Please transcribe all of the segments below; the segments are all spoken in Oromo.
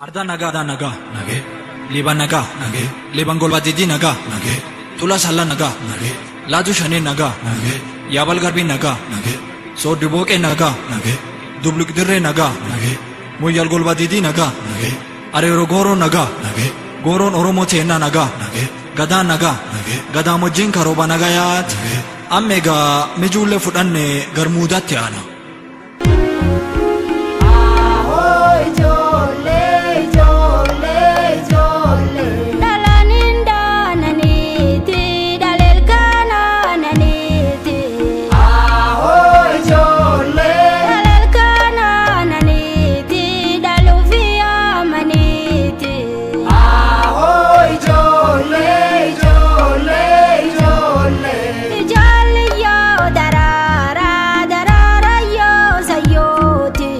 Ardaa nagaa ardaa nagaa nagee liiban nagaa nagee liiban golba didii nagaa nagee tula salla nagaa nagee laatu shanee nagaa nagee yaabal garbii nagaa nagee sooddi booqee nagaa nagee dubluk dirree nagaa nagee muyyal golba didii nagaa nagee areero gooroo nagaa nagee gooroon oromoo teennaa nagaa nagee gadaa nagaa nagee gadaamojjiin karooba nagayaat amma egaa mijuullee fudhanne garmuudaatti aana. Dhalaan daananiiti dhaleel kanaananiiti. Dhaleel kanaananiiti dhaluuf yaamaniiti. Ijoolli yoo daraaraa daraara yoo sayyooti.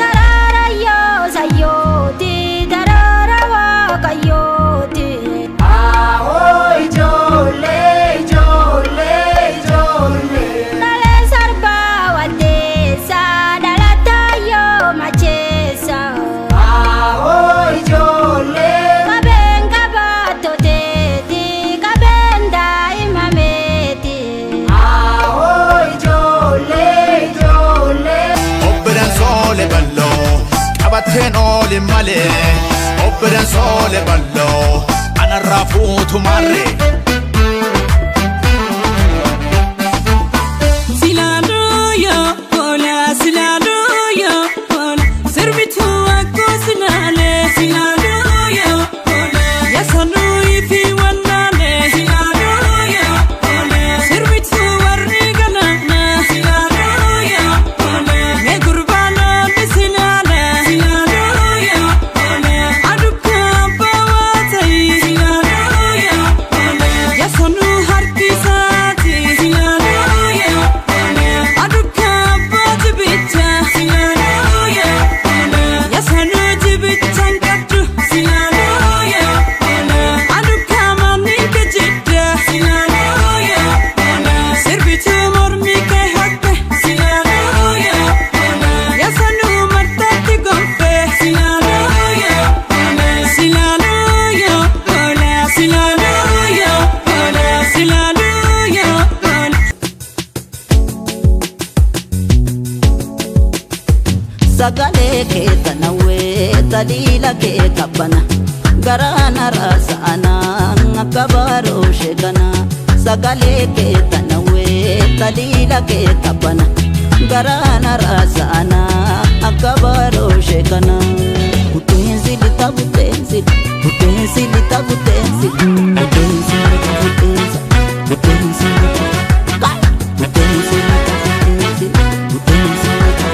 Daraara yoo sayyooti daraara waaqayyooti. Dhalee sarbaa waddeessa dhalata yoo macheessa. Qabeen qabaatoo teeti qabeen daa'ima meeti. Obbiran soole balloo qabatteen oole malee obbiran soole balloo anarraa fuutu marree. Silaaluyo hola silaaluyo hola sirbituu akkoo silaalee silaaluyo hola yasanuu ifi wallaalee silaaluyo hola sirbituu warri galaana silaaluyo hola mee gurbaanoonni silaalee silaaluyo hola adukkaa abbaa waa ta'ii silaaluyo hola yasanuu harki isaati silaaluyo hola adukkaa abbaa jibicha silaaluyo hola yasanuu jibicha hin qabdu silaaluyo hola adukkaa manni kejidda silaaluyo hola sirbituu mormi kee hakke silaaluyo hola yasanuu martaatti gonfe silaaluyo hola silaaluyo hola silaaluyo hola silaaluyo hola. Sagalee kee tanawwee taliila kee qabbana garaana raasa'ana akka baaroo sheekana. Sagalee kee tanawwee taliila kee qabbana garaana raasa'ana akka baaroo sheekana. Butteensi lixa butteensi butteensi lixa butteensi butteensi lixa butteensa butteensi lixa butteensi lixa butteensi butteensi lixa.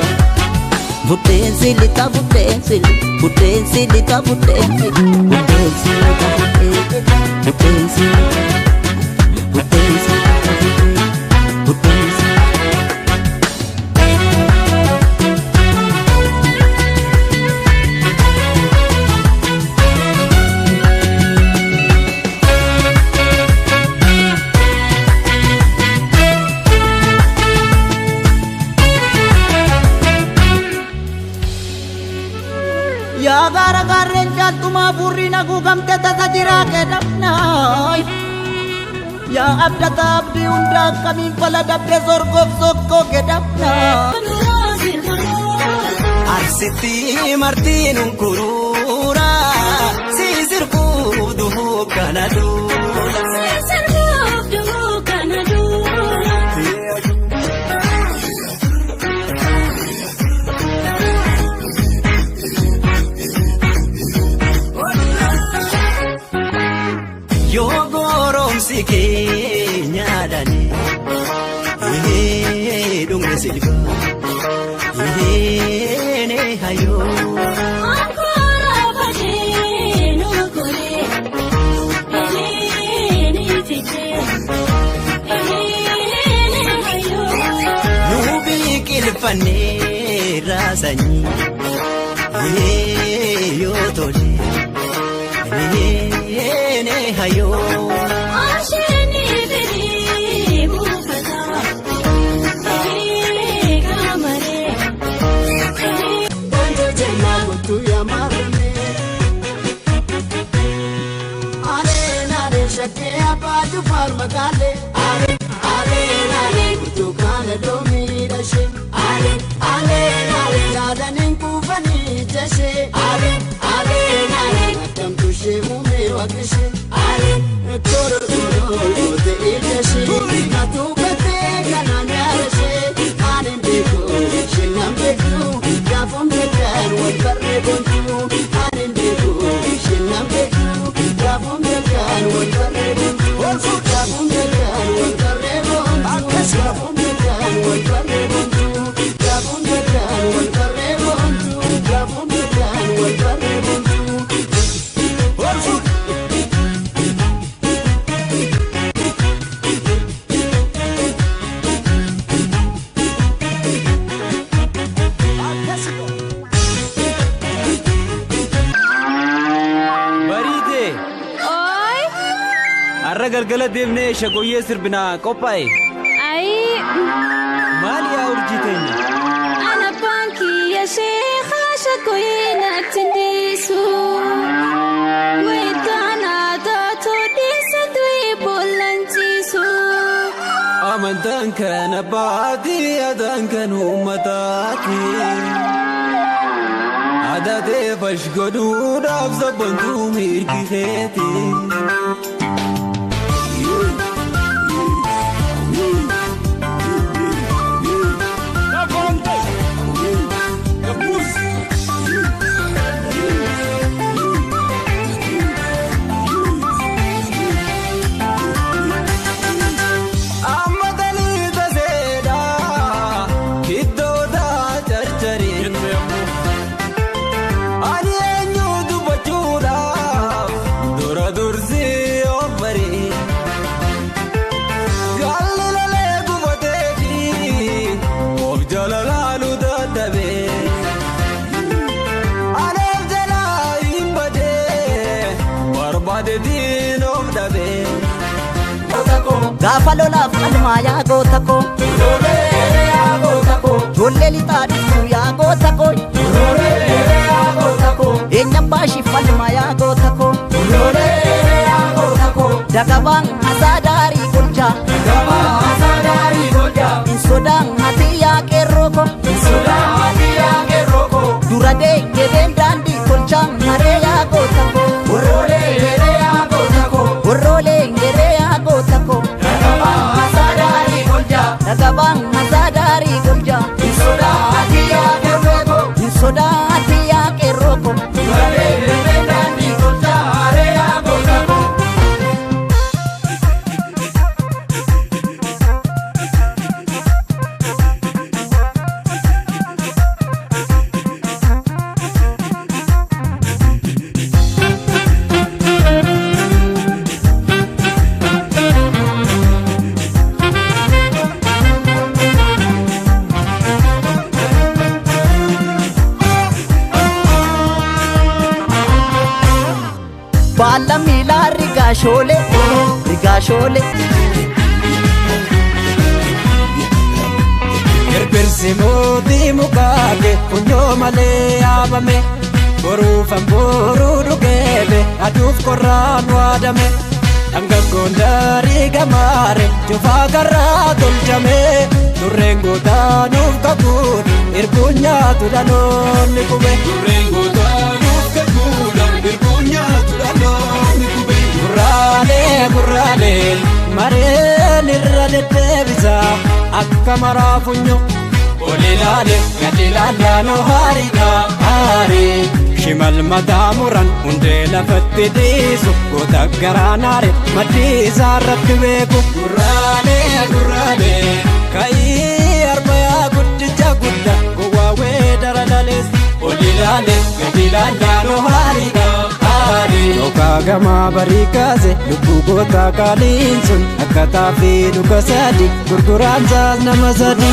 Butteensi lixa butteensi butteensi lixa butteensi butteensi lixa butteensi butteensi lixa butteensi. Yaa gaara gaarreen caaltumaa furriin haguugamte tasa jiraa kedhamnaay. Yaa abdata abdii hunda akkamiin fala dabde sorgoof sokkoo kedhamnaay. Arsitti martiin unkuruura si sirbuuf duhuu kana duula. Yoo goromsi keenyaadhaani dhumne silba ne hayoo. Nu biqilfannee raasanyii yoo tole ne hayoo. laalee alee alee laalee burtukaana doomiidha ishee alee alee laalee yaadaniin kuufanii ija ishee alee alee laalee maddamtu ishee uumee waaqni ishee alee toora toora goote ija ishee natu gattee kanaan yaada ishee ani beeku isheen nan beeku gaafuun beekan wal barree boontuu ani beeku isheen nan beeku gaafuun beekan wal barree boontuu gaafuun beekan wal barree boontuu gaafuun beekan wal barree boontuu gaafuun beekan wal barree boontuu gaafuun beekan wal barree boontuu. Bariite! Ooy! Har'a galgala deemnee shagoyyee sirbinaa qophaa'e. Ayi! Maal yaa urjii teenya? Ana baankii sheekha shagoyyee natti dhiisu. Wayitaana taatoo dhiisa du'e bollanchiisu. Amantaan kan abbaati, aadaan kan uummataati. Aadaa ta'e fash godhuudhaaf sabboontuu mirgi keeti. Amma daliita seedaa iddootaa carcarii. Ani eenyu dubbachuudhaaf dura dursii of barii. Gaalli lalee gubateefi of jala laaluu dadhabee. Anaaf jala hin badee barbaadeetiin of dhabee. Gaafa lolaaf qalmaa yaa goota koo. Ijoollee lixaa dhuftuu yaa goota koo. Eenyaan baashiif falmaa yaa goota koo. Dagabaan hasaa daarii golchaa. Hin sodaan ati yaa qeerroo koo. Dura deegebeen daandii tolchaa maree yaa goota koo. Warroolee geree yaa goota koo. Dagabaan hasaa daarii golchaa. Hin sodaati yaa qeerroo koo. Baala miilaa rigaa shoolee rigaa shoolee. Birbirsi mootii mukaake funyoo malee yaabame boruufan boruu dhugeebe aduuf qorraan waadame dhangaggoon daarii gamaare cufaa garraa tolchame durreen gootaanuuf kakuun irbuun nyaatu dhaloonni qube. Durreen gootaanuuf kakuudha irbuun nyaatu dhaloonni qube. Gurraalee gurraalee mareen irra deddeebisa akka maraa funyoo. Ol ilaale gad ilaallaanoo haariidha haarii. Shimal mataa muran hundee lafatti dhiisu goota garaa naare maddii isaa irratti beeku. Gurraalee gurraalee ka'ii arbayaa guddicha guddaa gowwaawee dara lalees. Ol ilaale gad ilaallaanoo haariidha haarii. Yookaa gamaa barii kaase lubbuu gootaa qaaliin sun akka xaafii dhuka sadi gurguraan saas nama sadi.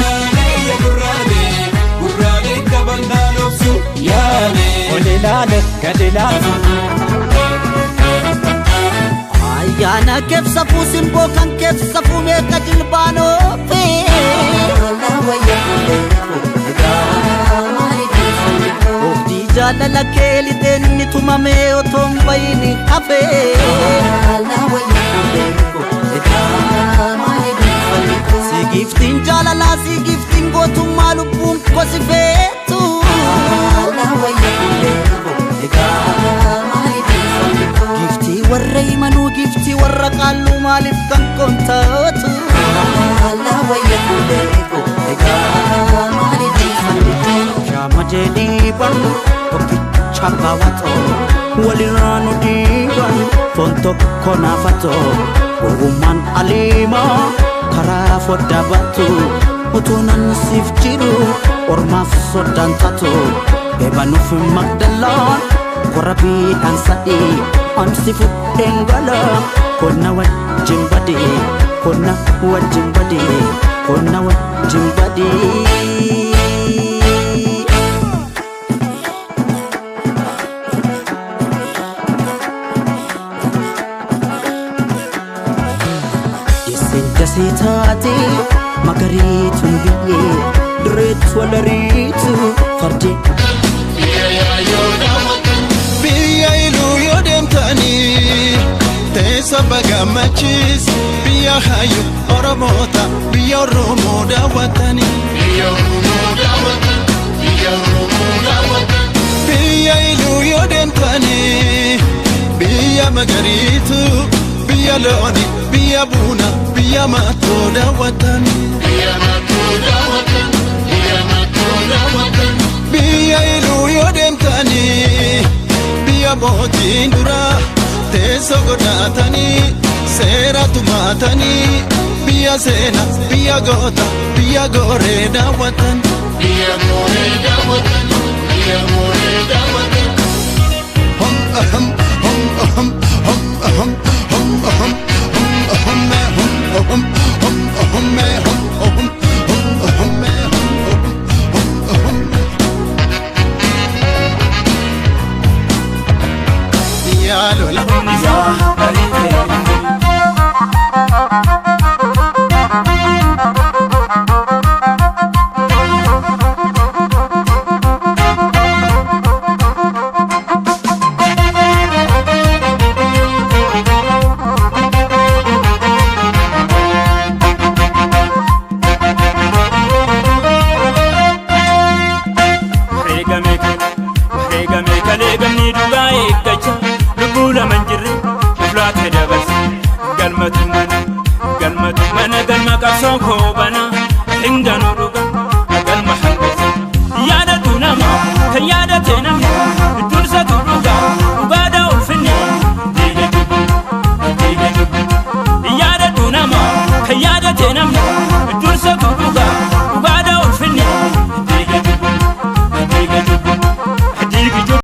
Gurraalee qabannaan obsu yaale. Ol ilaale gad ilaale. Ayyaana keef safuu simboo kan keef safuu meeqa jilbaanoofi. Oobdii jaalala kee lixeen inni tumamee otoo hin bahin hafee. Si giftiin jaalalaa si giftiin gootummaa lubbuun kosi feetu. Giftii warra himanuu giftii warra qaalluu maaliif kan koontaatu. Shaama jedhii barnu tokkicha baawwatoo walirraa nu dhiiban foon tokko naafatoo gowwummaan aliimaa karaa foddaa baatu utuu nan siif jiru ormaaf soddaan taatu eebanuuf magdalaan korabiidhaan sadii ansi fudheen gala konna wajjin badee konna wajjin badee konna wajjin badee. Dasee taate magariituun biyyee dureetu walariitu fardee. Biyya iluu yoo deemtanii teessa bagammachiis biyya hayyuu Oromoota biyya Oromoo daawwatanii. Biyya iluu yoo deemtanii biyya magariitu biyya looni biyya buna biyya maatoo daawwatanii. Biyya iluu yoo deemtanii biyya mootiin duraa teessoo godhatanii seera tumaatanii biyya seena biyya goota biyya gooree daawwatan. Biyya gooree daawwatan biyya gooree daawwatan. Hom aham hom aham hom aham hom aham hom aham hom aham hom aham hom aham hom aham hom aham. Yaa lola yaa. Galmatu mana galma qabsoo koo.